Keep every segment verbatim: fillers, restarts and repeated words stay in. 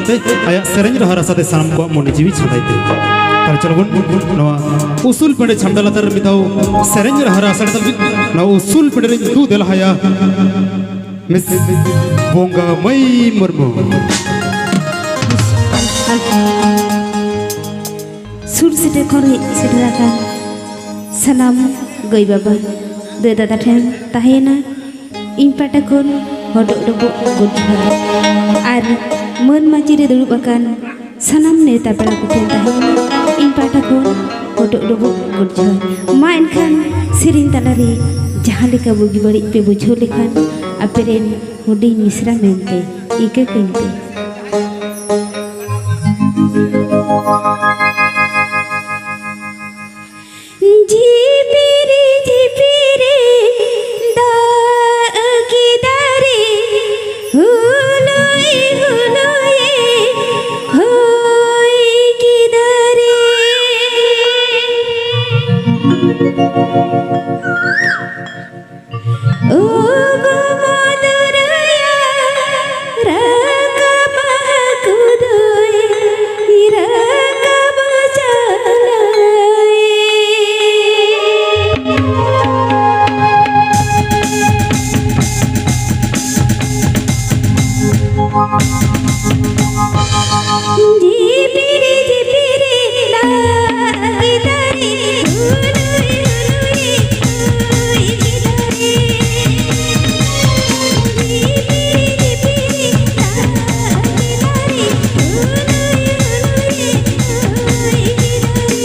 ᱛᱮ ᱟᱭᱟᱜ ᱥᱮᱨᱮᱧ ᱨᱟᱦᱟ ᱨᱟᱥᱟ ᱛᱮ ᱥᱟᱱᱟᱢ ᱠᱚᱣᱟᱜ ᱢᱚᱱᱮ ᱡᱤᱣᱤ ᱪᱷᱟᱰᱟᱭ ᱛᱮ᱾ ᱛᱟᱦᱞᱮ ᱪᱚᱞᱚ ᱵᱚᱱ ᱱᱚᱣᱟ ᱩᱥᱩᱞ ᱯᱤᱸᱰᱟᱹ ᱪᱷᱟᱢᱰᱟ ᱞᱟᱛᱟᱨ ᱨᱮ ᱢᱤᱫ ᱫᱷᱟᱣ ᱥᱮᱨᱮᱧ ᱨᱟᱦᱟ ᱨᱟᱥᱟ ᱛᱮ ᱱᱚᱣᱟ ᱩᱥᱩᱞ ᱯᱤᱸᱰᱟᱹ ᱨᱮᱧ ᱫᱩ ᱫᱮᱞᱟᱭᱟ ᱢᱤᱥ ᱵᱚᱸᱜᱟ ᱢᱟᱹᱭ ᱢᱩᱨᱢᱩ᱾ ᱥᱩᱨ ᱥᱮᱴᱮᱨ ᱠᱷᱚᱱ ᱦᱮᱡ ᱥᱮᱴᱮᱨ ᱟᱠᱟᱱ ᱥᱟᱱᱟᱢ ᱜᱟᱹᱭ ᱵᱟᱵᱟ, ᱫᱟᱹᱭ ᱫᱟᱫᱟ ᱴᱷᱮᱱ ᱛᱟᱦᱮᱸᱭᱮᱱᱟ ᱤᱧ ᱯᱟᱦᱴᱟ ᱠᱷᱚᱱ ᱦᱚᱰᱚᱜ ᱰᱚᱵᱚᱜ ᱜᱚᱰ ᱡᱚᱦᱟᱨ᱾ ᱟᱨ ᱢᱟᱹᱱ ᱢᱟᱹᱪᱤ ᱨᱮ ᱫᱩᱲᱩᱵ ᱟᱠᱟᱱ ᱥᱟᱱᱟᱢ ᱱᱮᱣᱛᱟ ᱯᱮᱲᱟ ᱠᱚ ᱴᱷᱮᱱ ᱛᱟᱦᱮᱸᱭᱮᱱᱟ ᱤᱧ ᱯᱟᱦᱴᱟ ᱠᱷᱚᱱ ᱦᱚᱰᱚᱜ ᱰᱚᱵᱚᱜ ᱜᱚᱰ ᱡᱚᱦᱟᱨ᱾ ᱢᱟ ᱮᱱᱠᱷᱟᱱ ᱥᱮᱨᱮᱧ ᱛᱟᱞᱟᱨᱮ ᱡᱟᱦᱟᱸ ᱞᱮᱠᱟ ᱵᱩᱜᱤ ᱵᱟᱹᱲᱤᱡ ᱯᱮ ᱵᱩᱡᱷᱟᱹᱣ ᱞᱮᱠᱷᱟᱱ ᱟᱯᱮ ᱨᱮᱱ ᱦᱩᱰᱤᱧ ᱢᱤᱥᱨᱟ ᱢᱮᱱᱛᱮ ᱤᱠᱟᱹ ᱠᱟᱹᱧ ᱯᱮ᱾ ᱡᱷᱤᱯᱤᱨ ᱡᱷᱤᱯᱤᱨ ᱫᱟᱜ ᱠᱮᱫᱟ ᱨᱮ, ᱦᱩᱞᱩᱭ ᱦᱩᱞᱩᱭ ᱦᱚᱭ ᱠᱮᱫᱟ ᱨᱮ᱾ ᱳ ᱜᱳ ᱢᱟᱫᱩᱨᱟᱭᱟ, ᱨᱟᱠᱟᱵ ᱦᱟᱹᱠᱩ ᱫᱚᱭ ᱨᱟᱠᱟᱵ ᱪᱟᱞᱟᱭ᱾ ᱡᱷᱤᱯᱤᱨ ᱡᱷᱤᱯᱤᱨ ᱫᱟᱜ ᱠᱮᱫᱟᱭ, ᱦᱩᱞᱩᱭ ᱦᱩᱞᱩᱭ ᱦᱚᱭ ᱠᱮᱫᱟᱭ᱾ ᱡᱷᱤᱯᱤᱨ ᱡᱷᱤᱯᱤᱨ ᱫᱟᱜ ᱠᱮᱫᱟᱭ, ᱦᱩᱞᱩᱭ ᱦᱩᱞᱩᱭ ᱦᱚᱭ ᱠᱮᱫᱟᱭ᱾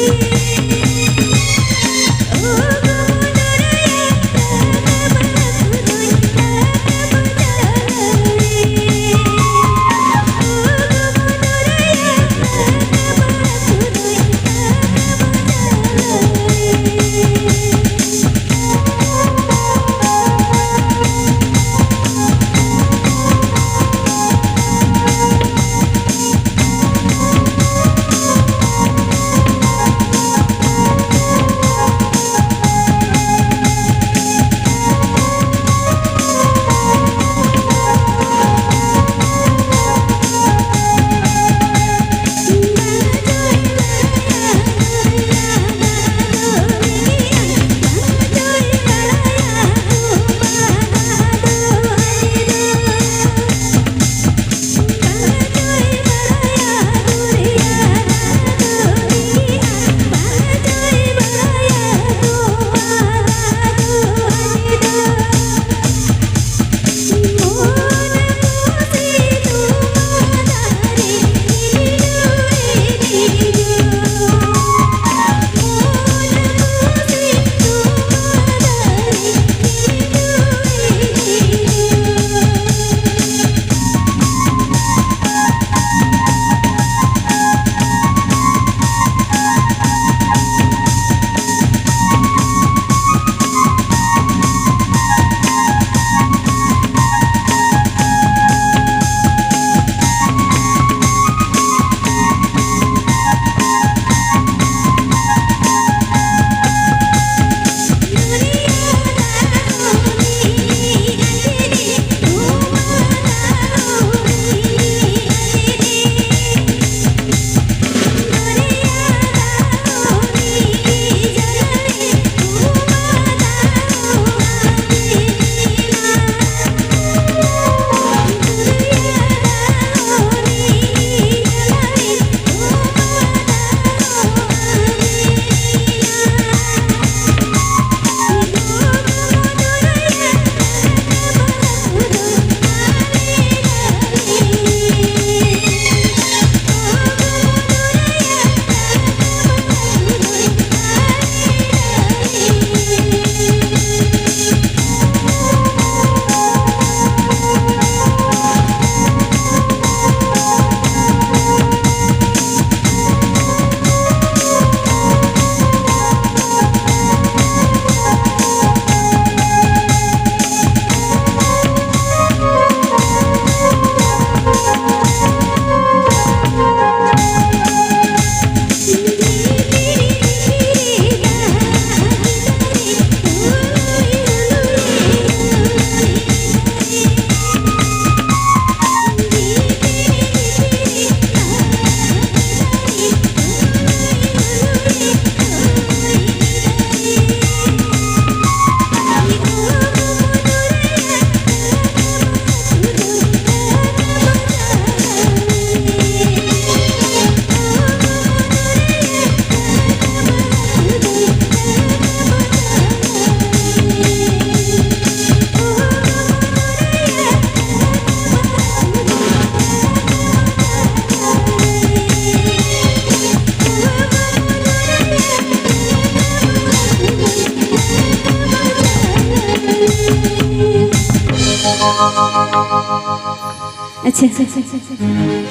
ᱟᱪᱪᱷᱟ,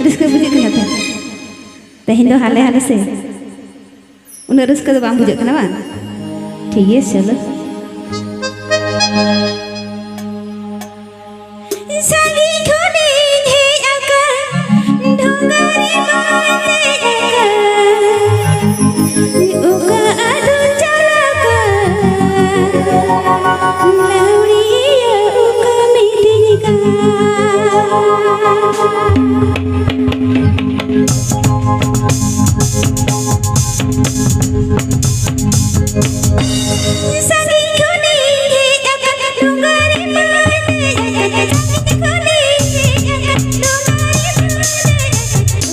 ᱨᱟᱹᱥᱠᱟᱹ ᱵᱩᱡᱷᱟᱹᱜ ᱠᱟᱱᱟ ᱛᱚ? ᱛᱮᱦᱮᱧ ᱫᱚ ᱦᱟᱞᱮ ᱦᱟᱞᱮ ᱥᱮ ᱩᱱᱟᱹᱜ ᱨᱟᱹᱥᱠᱟᱹ ᱫᱚ ᱵᱟᱝ ᱵᱩᱡᱷᱟᱹᱜ ᱠᱟᱱᱟ ᱵᱟᱝ? ᱴᱷᱤᱠ ᱜᱮᱭᱟ, ᱪᱚᱞᱚ᱾ ᱥᱟᱺᱜᱤᱧ ᱠᱷᱚᱱᱤᱧ ᱦᱮᱡ ᱟᱠᱟᱱ ᱰᱷᱚᱸᱜᱟ ᱨᱮ ᱵᱟᱭ ᱫᱮᱡ ᱟᱠᱟᱱ᱾ ᱚᱠᱟ ᱟᱫᱚ ᱪᱟᱞᱟᱜ ᱠᱟᱱ ᱞᱟᱹᱣᱲᱤᱭᱟᱹ ᱚᱠᱟ ᱢᱤᱫᱤᱧ ᱠᱟᱱ᱾ ᱥᱟᱺᱜᱤᱧ ᱠᱷᱚᱱᱤᱧ ᱦᱮᱡ ᱟᱠᱟᱱ ᱰᱷᱚᱸᱜᱟ ᱨᱮ ᱵᱟᱭ ᱫᱮᱡ ᱟᱠᱟᱱ᱾ ᱥᱟᱺᱜᱤᱧ ᱠᱷᱚᱱᱤᱧ ᱦᱮᱡ ᱟᱠᱟᱱ ᱰᱷᱚᱸᱜᱟ ᱨᱮ ᱵᱟᱭ ᱫᱮᱡ ᱟᱠᱟᱱ᱾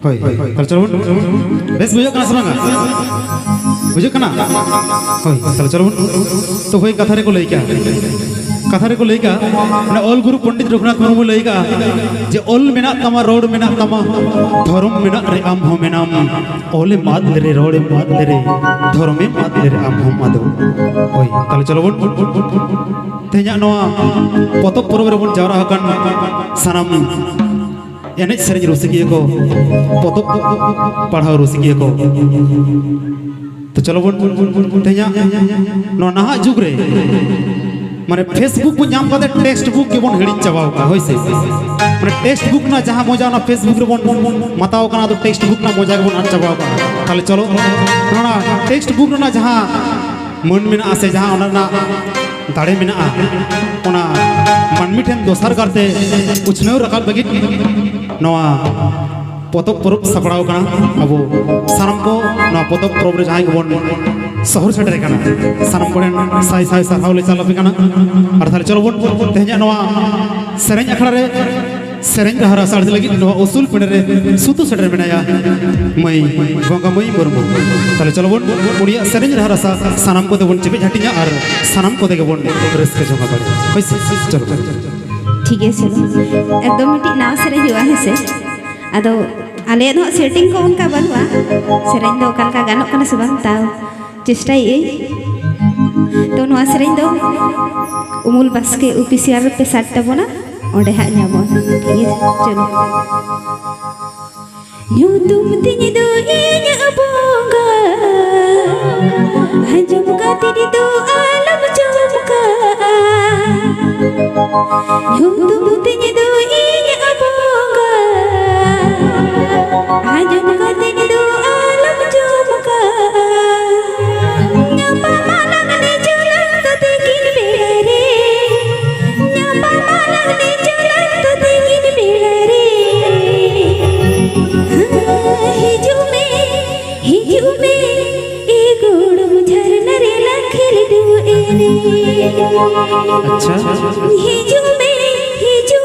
ᱦᱳᱭ, ᱛᱟᱦᱚᱞᱮ ᱪᱚᱞᱚ ᱵᱚᱱ, ᱵᱮᱥ ᱵᱩᱡᱷᱟᱹᱜ ᱠᱟᱱᱟ ᱥᱮ ᱵᱟᱝᱟ? ᱵᱩᱡᱷᱟᱹᱜ ᱠᱟᱱᱟ? ᱦᱳᱭ, ᱛᱟᱦᱚᱞᱮ ᱪᱚᱞᱚ ᱵᱚᱱ᱾ ᱛᱚ ᱦᱳᱭ, ᱠᱟᱛᱷᱟ ᱨᱮᱠᱚ ᱞᱟᱹᱭ ᱠᱟᱜᱼᱟ, ᱠᱟᱛᱷᱟ ᱨᱮᱠᱚ ᱞᱟᱹᱭ ᱠᱟᱜᱼᱟ, ᱢᱟᱱᱮ ᱚᱞ ᱜᱩᱨᱩ ᱯᱚᱱᱰᱤᱛ ᱨᱚᱜᱷᱩᱱᱟᱛᱷ ᱢᱩᱨᱢᱩ ᱞᱟᱹᱭ ᱠᱟᱜᱼᱟ ᱡᱮ, "ᱚᱞ ᱢᱮᱱᱟᱜ ᱛᱟᱢᱟ, ᱨᱚᱲ ᱢᱮᱱᱟᱜ ᱛᱟᱢᱟ, ᱫᱷᱚᱨᱚᱢ ᱢᱮᱱᱟᱜ ᱨᱮ ᱟᱢ ᱦᱚᱸ ᱢᱮᱱᱟᱢ, ᱚᱞᱮᱢ ᱟᱫ ᱞᱮᱨᱮ, ᱨᱚᱲᱮᱢ ᱟᱫ ᱞᱮᱨᱮ, ᱫᱷᱚᱨᱚᱢᱮᱢ ᱟᱫ ᱞᱮᱨᱮ ᱟᱢ ᱦᱚᱸᱢ ᱟᱫᱚᱜ᱾" ᱦᱳᱭ, ᱛᱟᱦᱚᱞᱮ ᱪᱚᱞᱚ ᱵᱚᱱ ᱛᱮᱦᱮᱧᱟᱜ ᱱᱚᱣᱟ ᱯᱚᱛᱚᱵ ᱯᱚᱨᱚᱵᱽ ᱨᱮᱵᱚᱱ ᱡᱟᱣᱨᱟ ᱟᱠᱟᱱ ᱥᱟᱱᱟᱢ ᱮᱱᱮᱡ ᱥᱮᱨᱮᱧ ᱨᱩᱥᱤᱠᱤᱭᱟᱹ ᱠᱚ, ᱯᱚᱛᱚᱵ ᱯᱟᱲᱦᱟᱣ ᱨᱩᱥᱤᱠᱤᱭᱟᱹ ᱠᱚ, ᱛᱚ ᱪᱚᱞᱚ ᱵᱚᱱ ᱛᱮᱦᱮᱧᱟᱜ ᱱᱚᱣᱟ ᱱᱟᱦᱟᱜ ᱡᱩᱜᱽ ᱨᱮ ᱢᱟᱱᱮ Facebook ᱵᱚᱱ ᱧᱟᱢ ᱠᱟᱛᱮ ᱴᱮᱠᱥᱴ ᱵᱩᱠ ᱜᱮᱵᱚᱱ ᱦᱤᱲᱤᱧ ᱪᱟᱵᱟᱣ ᱠᱟᱜᱼᱟ, ᱦᱳᱭ ᱥᱮ? ᱢᱟᱱᱮ ᱴᱮᱠᱥᱴ ᱵᱩᱠ ᱨᱮᱱᱟᱜ ᱡᱟᱦᱟᱸ ᱢᱚᱡᱟ ᱚᱱᱟ Facebook ᱨᱮᱵᱚᱱ ᱢᱟᱛᱟᱣ ᱠᱟᱱᱟ, ᱟᱫᱚ ᱴᱮᱠᱥᱴ ᱵᱩᱠ ᱨᱮᱱᱟᱜ ᱢᱚᱡᱟ ᱜᱮᱵᱚᱱ ᱟᱫ ᱪᱟᱵᱟᱣ ᱠᱟᱜᱼᱟ᱾ ᱛᱟᱦᱚᱞᱮ ᱪᱚᱞᱚ ᱚᱱᱟ ᱴᱮᱠᱥᱴ ᱵᱩᱠ ᱨᱮᱱᱟᱜ ᱡᱟᱦᱟᱸ ᱢᱟᱹᱱ ᱢᱮᱱᱟᱜᱼᱟ ᱥᱮ ᱡᱟᱦᱟᱸ ᱚᱱᱟ ᱨᱮᱱᱟᱜ ᱫᱟᱲᱮ ᱢᱮᱱᱟᱜᱼᱟ, ᱚᱱᱟ ᱢᱟᱹᱱᱢᱤ ᱴᱷᱮᱱ ᱫᱚᱥᱟᱨ ᱠᱟᱨᱛᱮ ᱩᱪᱷᱱᱟᱹᱣ ᱨᱟᱠᱟᱵ ᱞᱟᱹᱜᱤᱫ ᱱᱚᱣᱟ ᱯᱚᱛᱚᱵ ᱯᱚᱨᱚᱵᱽ ᱥᱟᱯᱲᱟᱣ ᱠᱟᱱᱟ᱾ ᱟᱵᱚ ᱥᱟᱱᱟᱢ ᱠᱚ ᱱᱚᱣᱟ ᱯᱚᱛᱚᱵ ᱯᱚᱨᱚᱵᱽ ᱨᱮ ᱡᱟᱦᱟᱸᱭ ᱠᱚᱵᱚᱱ ᱥᱚᱦᱚᱨ ᱥᱮᱴᱮᱨ ᱠᱟᱱᱟ, ᱥᱟᱱᱟᱢ ᱠᱚᱴᱷᱮᱱ ᱥᱟᱭ ᱥᱟᱭ ᱥᱟᱨᱦᱟᱣ ᱞᱮ ᱪᱟᱞ ᱟᱯᱮ ᱠᱟᱱᱟ᱾ ᱟᱨ ᱛᱟᱦᱞᱮ ᱪᱚᱞᱚ ᱵᱚᱱ ᱛᱮᱦᱮᱧᱟᱜ ᱱᱚᱣᱟ ᱥᱮᱨᱮᱧ ᱟᱠᱷᱲᱟ ᱨᱮ ᱥᱮᱨᱮᱧ ᱨᱟᱦᱟ ᱨᱟᱥᱟᱲ ᱞᱟᱹᱜᱤᱫ ᱱᱚᱣᱟ ᱩᱥᱩᱞ ᱯᱤᱸᱰᱟᱹ ᱨᱮ ᱥᱩᱛᱩ ᱥᱮᱴᱮᱨ ᱢᱮᱱᱟᱭᱟ ᱢᱟᱹᱭ ᱵᱚᱸᱜᱟ ᱢᱟᱹᱭ ᱢᱩᱨᱢᱩ᱾ ᱛᱟᱦᱞᱮ ᱪᱚᱞᱚ ᱵᱚᱱ ᱩᱱᱤᱭᱟᱜ ᱥᱮᱨᱮᱧ ᱨᱟᱦᱟ ᱨᱟᱥᱟ ᱥᱟᱱᱟᱢ ᱠᱚᱛᱮ ᱵᱚᱱ ᱪᱮᱯᱮᱡ ᱦᱟᱹᱴᱤᱧᱟ ᱟᱨ ᱥᱟᱱᱟᱢ ᱠᱚᱛᱮ ᱜᱮᱵᱚᱱ ᱨᱟᱹᱥᱠᱟᱹ ᱡᱚᱝᱟ ᱵᱟᱲᱮ᱾ ᱦᱳᱭ ᱥᱮ? ᱪᱚᱞᱚ᱾ ᱴᱷᱤᱠ ᱜᱮᱭᱟ, ᱪᱚᱞᱚ᱾ ᱮᱠᱫᱚᱢ ᱢᱤᱫᱴᱤᱡ ᱱᱟᱣᱟ ᱥᱮᱨᱮᱧ ᱦᱩᱭᱩᱜᱼᱟ, ᱦᱮᱸ ᱥᱮ? ᱟᱫᱚ ᱟᱞᱮᱭᱟᱜ ᱫᱚ ᱦᱟᱸᱜ ᱥᱮᱴᱤᱝ ᱠᱚ ᱚᱱᱠᱟ ᱵᱟᱹᱱᱩᱜᱼᱟ, ᱥᱮᱨᱮᱧ ᱫᱚ ᱚᱠᱟ ᱞᱮᱠᱟ ᱜᱟᱱᱚᱜ ᱠᱟᱱᱟ ᱥᱮ ᱵᱟᱝ, ᱛᱟᱣ ᱪᱮᱥᱴᱟᱭᱮᱫ ᱟᱹᱧ᱾ ᱛᱚ, ᱱᱚᱣᱟ ᱥᱮᱨᱮᱧ ᱫᱚ ᱩᱢᱩᱞ ᱵᱟᱥᱠᱮ ᱚᱯᱷᱤᱥᱤᱭᱟᱞ ᱯᱮ ᱥᱟᱨᱪ ᱛᱟᱵᱚᱱᱟ, ᱚᱸᱰᱮ ᱦᱟᱸᱜ ᱧᱟᱢᱚᱜᱼᱟ᱾ ᱴᱷᱤᱠ ᱜᱮᱭᱟ, ᱪᱚᱞᱚ᱾ ᱧᱩᱛᱩᱢ ᱛᱤᱧ ᱫᱚ ᱤᱧᱟᱹᱜ ᱵᱚᱸᱜᱟ, ᱟᱸᱡᱚᱢ ᱠᱟᱛᱮ ᱫᱚ ᱟᱞᱚᱢ ᱪᱚᱢᱠᱟᱜᱼᱟ᱾ ᱧᱩᱛᱩᱢ ᱛᱤᱧ ᱫᱚ ᱤᱧᱟᱹᱜ ᱵᱚᱸᱜᱟ, ᱟᱸᱡᱚᱢ ᱠᱟᱛᱮ ᱫᱚ ᱟᱞᱚᱢ ᱪᱚᱢᱠᱟᱜᱼᱟ᱾ ᱧᱟᱯᱟᱢ ᱟᱞᱟᱝ ᱱᱤᱡᱚᱞᱟᱝ ᱫᱚ ᱛᱤᱠᱤᱱ ᱵᱮᱲᱟ ᱨᱮ, ᱧᱟᱯᱟᱢ ᱟᱞᱟᱝ ᱱᱤᱡᱚᱞᱟᱝ ᱫᱚ ᱛᱤᱠᱤᱱ ᱵᱮᱲᱟ ᱨᱮ᱾ ᱦᱤᱡᱩᱜ ᱢᱮ, ᱦᱤᱡᱩᱜ ᱢᱮ, ᱮ ᱜᱚᱲᱚᱢ ᱡᱷᱟᱨᱱᱟ ᱨᱮ ᱞᱟᱝ ᱠᱷᱮᱞ ᱫᱩ ᱮᱱᱮᱡ᱾ ᱟᱪᱪᱷᱟ᱾ ᱦᱤᱡᱩᱜ ᱢᱮ, ᱦᱤᱡᱩᱜ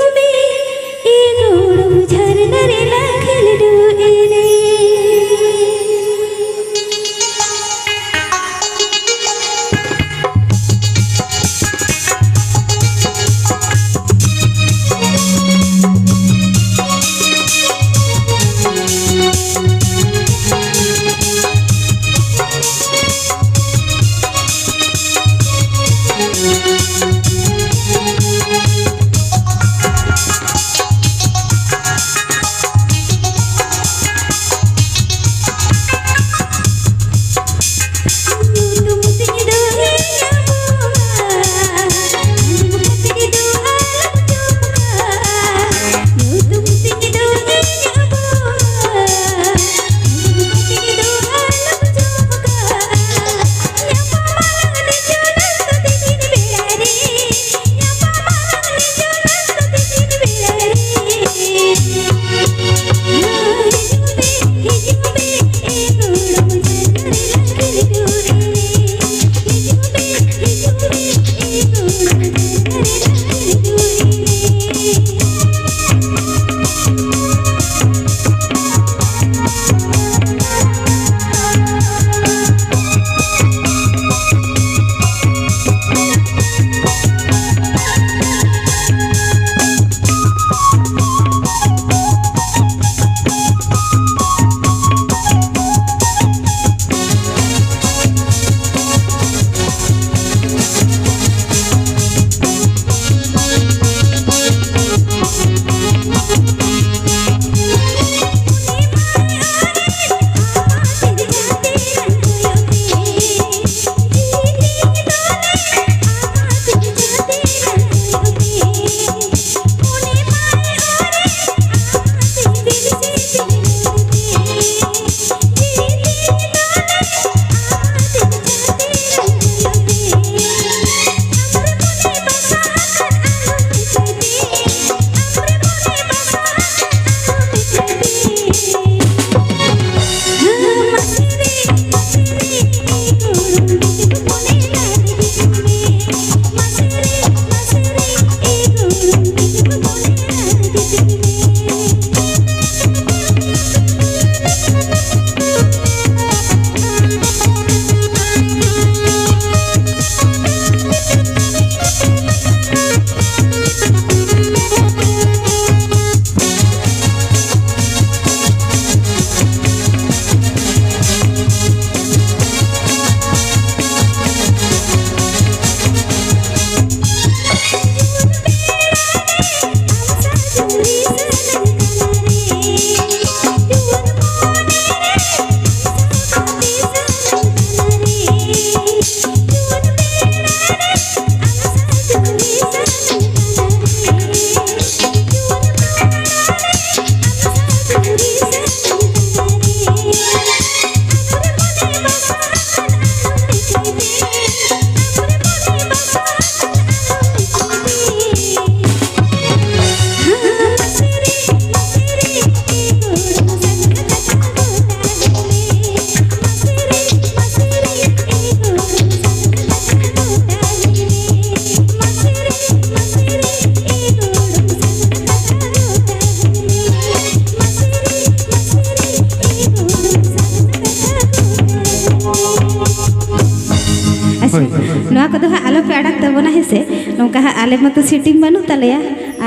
ᱠᱚᱫᱚ ᱦᱟᱸᱜ ᱟᱞᱚᱯᱮ ᱟᱲᱟᱜ ᱛᱟᱵᱚᱱᱟ, ᱦᱮᱸ ᱥᱮ? ᱱᱚᱝᱠᱟ ᱦᱟᱸᱜ ᱟᱞᱮ ᱢᱟᱛᱚ ᱥᱤᱴᱤᱝ ᱵᱟᱹᱱᱩᱜ ᱛᱟᱞᱮᱭᱟ,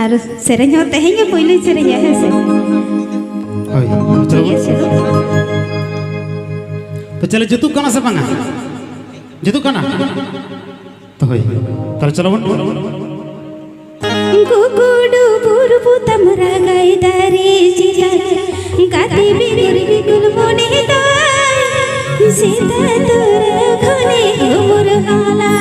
ᱟᱨ ᱥᱮᱨᱮᱧ ᱦᱚᱸ ᱛᱮᱦᱮᱧ ᱜᱮ ᱯᱳᱭᱞᱳᱧ ᱥᱮᱨᱮᱧᱟ, ᱦᱮᱸ ᱥᱮ? ᱦᱳᱭ, ᱪᱚᱞᱚ᱾ ᱴᱷᱤᱠ ᱜᱮᱭᱟ, ᱪᱚᱞᱚ᱾ ᱛᱚ ᱪᱮᱞᱮ ᱡᱩᱛᱩᱜ ᱠᱟᱱᱟ ᱥᱮ ᱵᱟᱝᱟ? ᱡᱩᱛᱩᱜ ᱠᱟᱱᱟ? ᱛᱚ ᱦᱳᱭ, ᱛᱟᱦᱞᱮ ᱪᱚᱞᱚ ᱵᱚᱱ᱾ ᱜᱩᱜᱩᱰᱩ ᱵᱩᱨᱵᱩ ᱛᱟᱢᱨᱟ ᱜᱟᱭ ᱫᱟᱨᱮ ᱪᱮᱛᱟᱱ, ᱜᱟᱛᱮ ᱵᱤᱜᱩᱞ ᱵᱤᱜᱩᱞ ᱢᱚᱱᱮ ᱫᱚ ᱥᱮᱛᱟ ᱛᱚᱨᱟ ᱠᱷᱚᱱᱮ ᱩᱢᱩᱞ ᱦᱟᱞᱟ᱾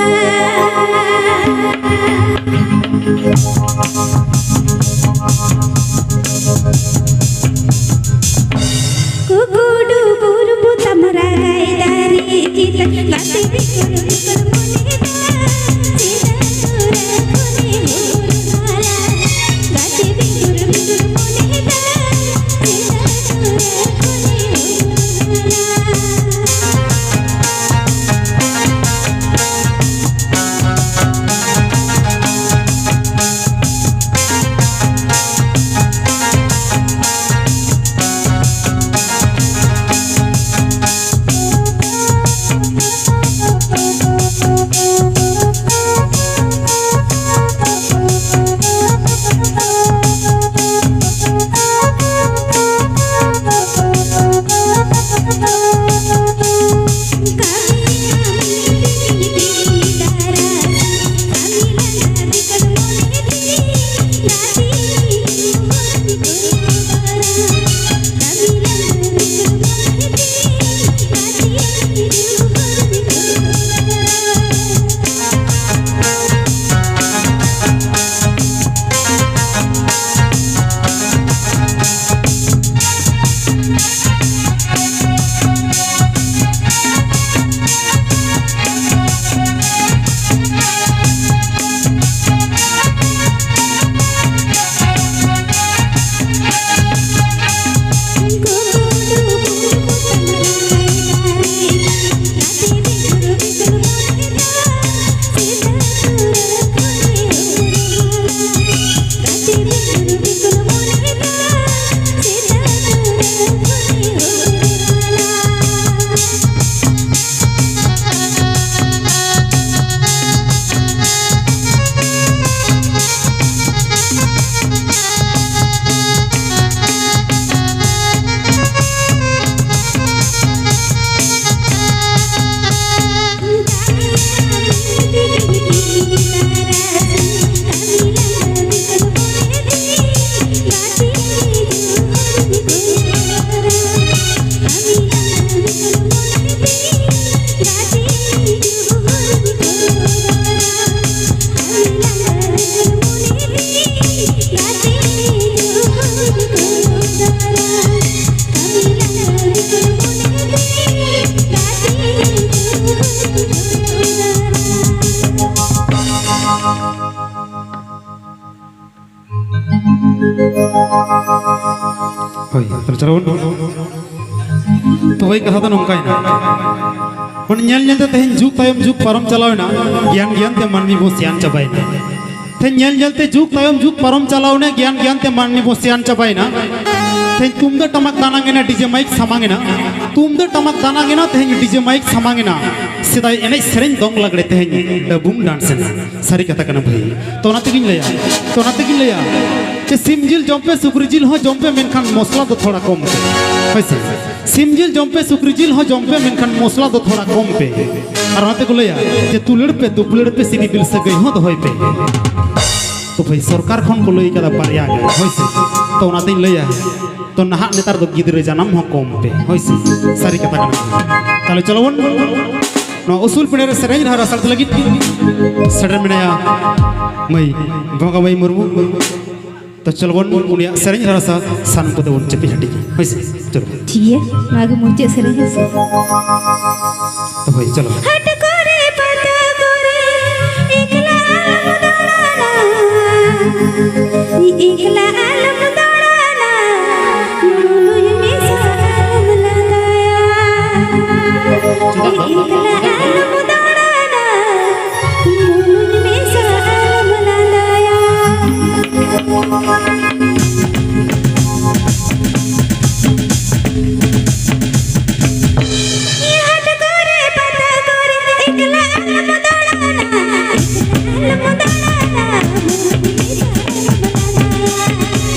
ᱜᱩᱜᱩᱰᱩ ᱵᱩᱨᱵᱩ ᱛᱟᱢᱨᱟ ᱜᱟᱭ ᱫᱟᱨᱮ ᱪᱮᱛᱟᱱ, ᱜᱟᱛᱮ ᱵᱤᱜᱩᱞ ᱵᱤᱜᱩᱞ ᱢᱚᱱᱮ ᱫᱚ ᱥᱮᱛᱟ ᱛᱚᱨᱟ ᱠᱷᱚᱱᱮ ᱩᱢᱩᱞ ᱦᱟᱞᱟ᱾ ᱦᱳᱭ, ᱛᱟᱦᱞᱮ ᱪᱚᱞᱚ ᱵᱚᱱ᱾ ᱛᱚ ᱦᱳᱭ, ᱠᱟᱛᱷᱟ ᱫᱚ ᱱᱚᱝᱠᱟᱭᱮᱱᱟ, ᱚᱱ ᱧᱮᱞ ᱧᱮᱞᱛᱮ ᱛᱮᱦᱮᱧ ᱡᱩᱜᱽ ᱛᱟᱭᱚᱢ ᱡᱩᱜᱽ ᱯᱟᱨᱚᱢ ᱪᱟᱞᱟᱣᱮᱱᱟ, ᱜᱮᱭᱟᱱ ᱜᱮᱭᱟᱱ ᱛᱮ ᱢᱟᱹᱱᱢᱤ ᱵᱚ ᱥᱮᱭᱟᱱ ᱪᱟᱵᱟᱭᱮᱱᱟ᱾ ᱛᱮᱦᱮᱧ ᱧᱮᱞ ᱧᱮᱞᱛᱮ ᱡᱩᱜᱽ ᱛᱟᱭᱚᱢ ᱡᱩᱜᱽ ᱯᱟᱨᱚᱢ ᱪᱟᱞᱟᱣᱮᱱᱟ, ᱜᱮᱭᱟᱱ ᱜᱮᱭᱟᱱ ᱛᱮ ᱢᱟᱹᱱᱢᱤ ᱵᱚ ᱥᱮᱭᱟᱱ ᱪᱟᱵᱟᱭᱮᱱᱟ᱾ ᱛᱮᱦᱮᱧ ᱛᱩᱢᱫᱟᱹᱜ ᱴᱟᱢᱟᱠ ᱫᱟᱱᱟᱝ ᱮᱱᱟ, ᱰᱤᱡᱮ ᱢᱟᱭᱤᱠ ᱥᱟᱢᱟᱝ ᱮᱱᱟ᱾ ᱛᱩᱢᱫᱟᱹᱜ ᱴᱟᱢᱟᱠ ᱫᱟᱱᱟᱝ ᱮᱱᱟ, ᱛᱮᱦᱮᱧ ᱰᱤᱡᱮ ᱢᱟᱭᱤᱠ ᱥᱟᱢᱟᱝ ᱮᱱᱟ᱾ ᱥᱮᱫᱟᱭ ᱮᱱᱮᱡ ᱥᱮᱨᱮᱧ ᱫᱚᱝ ᱞᱟᱜᱽᱲᱮ ᱛᱮᱦᱮᱧ ᱰᱟᱹᱵᱩᱝ ᱰᱟᱱᱥ ᱮᱱᱟ᱾ ᱥᱟᱹᱨᱤ ᱠᱟᱛᱷᱟ ᱠᱟᱱᱟ ᱵᱷᱟᱹᱭ᱾ ᱛᱚ ᱚᱱᱟ ᱛᱮᱜᱤᱧ ᱞᱟᱹᱭᱟ, ᱛᱚ ᱚᱱᱟ ᱛᱮᱜᱤᱧ ᱞᱟᱹᱭᱟ ᱡᱮ ᱥᱤᱢ ᱡᱤᱞ ᱡᱚᱢ ᱯᱮ, ᱥᱩᱠᱨᱤ ᱡᱤᱞ ᱦᱚᱸ ᱡᱚᱢ ᱯᱮ, ᱢᱮᱱᱠᱷᱟᱱ ᱢᱚᱥᱞᱟ ᱫᱚ ᱛᱷᱚᱲᱟ ᱠᱚᱢ ᱯᱮ᱾ ᱦᱳᱭ ᱥᱮ? ᱥᱤᱢ ᱡᱤᱞ ᱡᱚᱢ ᱯᱮ, ᱥᱩᱠᱨᱤ ᱡᱤᱞ ᱦᱚᱸ ᱡᱚᱢ ᱯᱮ, ᱢᱮᱱᱠᱷᱟᱱ ᱢᱚᱥᱞᱟ ᱫᱚ ᱛᱷᱚᱲᱟ ᱠᱚᱢ ᱯᱮ᱾ ᱟᱨ ᱚᱱᱟ ᱛᱮᱠᱚ ᱞᱟᱹᱭᱟ ᱡᱮ ᱛᱩᱞᱟᱹᱲ ᱯᱮ, ᱫᱩᱯᱞᱟᱹᱲ ᱯᱮ, ᱥᱤᱵᱤ ᱵᱤᱞ ᱥᱟᱹᱜᱟᱹᱭ ᱦᱚᱸ ᱫᱚᱦᱚᱭ ᱯᱮ᱾ ᱛᱚ ᱵᱷᱟᱹᱭ, ᱥᱚᱨᱠᱟᱨ ᱠᱷᱚᱱ ᱠᱚ ᱞᱟᱹᱭ ᱠᱟᱫᱟ ᱵᱟᱨᱭᱟ ᱜᱮ, ᱦᱳᱭ ᱥᱮ? ᱛᱚ ᱚᱱᱟᱛᱤᱧ ᱞᱟᱹᱭᱟ, ᱛᱚ ᱱᱟᱦᱟᱜ ᱱᱮᱛᱟᱨ ᱫᱚ ᱜᱤᱫᱽᱨᱟᱹ ᱡᱟᱱᱟᱢ ᱦᱚᱸ ᱠᱚᱢ ᱯᱮ, ᱦᱳᱭ ᱥᱮ? ᱥᱟᱹᱨᱤ ᱠᱟᱛᱷᱟ ᱠᱟᱱᱟ᱾ ᱛᱟᱦᱞᱮ ᱪᱚᱞᱚ ᱵᱚᱱ ᱱᱚᱣᱟ ᱩᱥᱩᱞ ᱯᱤᱸᱰᱟᱹ ᱨᱮ ᱥᱮᱨᱮᱧ ᱨᱟᱦᱟ ᱨᱟᱥᱟᱲ ᱞᱟᱹᱜᱤᱫ ᱥᱮᱴᱮᱨ ᱢᱮᱱᱟᱭᱟ ᱢᱟᱹᱭ ᱵᱷᱚᱸᱜᱟ ᱢᱟᱹᱭ ᱢᱩᱨᱢᱩ᱾ ᱛᱚ ᱪᱚᱞᱚ ᱵᱚᱱ ᱩᱱᱤᱭᱟᱜ ᱥᱮᱨᱮᱧ ᱨᱟᱦᱟ ᱨᱟᱥᱟ ᱥᱟᱱᱟᱢ ᱠᱚᱛᱮ ᱵᱚᱱ ᱪᱮᱯᱮᱡ ᱦᱟᱹᱴᱤᱧᱟ, ᱦᱳᱭ ᱥᱮ? ᱪᱚᱞᱚ᱾ ᱴᱷᱤᱠ ᱜᱮᱭᱟ, ᱱᱚᱣᱟ ᱜᱮ ᱢᱩᱪᱟᱹᱫ ᱥᱮᱨᱮᱧ, ᱦᱮᱸ ᱥᱮ? ᱦᱳᱭ, ᱪᱚᱞᱚ᱾ ᱦᱟᱴ ᱠᱚᱨᱮ ᱯᱟᱛᱟ ᱠᱚᱨᱮ ᱮᱠᱞᱟ ᱟᱞᱚᱢ ᱫᱟᱬᱟᱱᱟ, ᱮᱠᱞᱟ ᱟᱞᱚᱢ ᱫᱟᱬᱟᱱᱟ, ᱢᱩᱞᱩᱡ ᱢᱮᱥᱟ ᱟᱞᱚᱢ ᱞᱟᱸᱫᱟᱭᱟ᱾ ᱪᱮᱫᱟᱜ ᱵᱟᱝ? ᱮᱠᱞᱟ ᱟᱞᱚᱢ ᱫᱟᱬᱟᱱᱟ, ᱢᱩᱞᱩᱡ ᱢᱮᱥᱟ ᱟᱞᱚᱢ ᱞᱟᱸᱫᱟᱭᱟ᱾ ᱦᱟᱴ ᱠᱚᱨᱮ ᱯᱟᱛᱟ ᱠᱚᱨᱮ ᱮᱠᱞᱟ ᱟᱞᱚᱢ ᱫᱟᱬᱟᱱᱟ, ᱮᱠᱞᱟ ᱟᱞᱚᱢ ᱫᱟᱬᱟᱱᱟ, ᱢᱩᱞᱩᱡ ᱢᱮᱥᱟ ᱟᱞᱚᱢ ᱞᱟᱸᱫᱟᱭᱟ᱾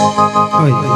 ᱦᱳᱭ,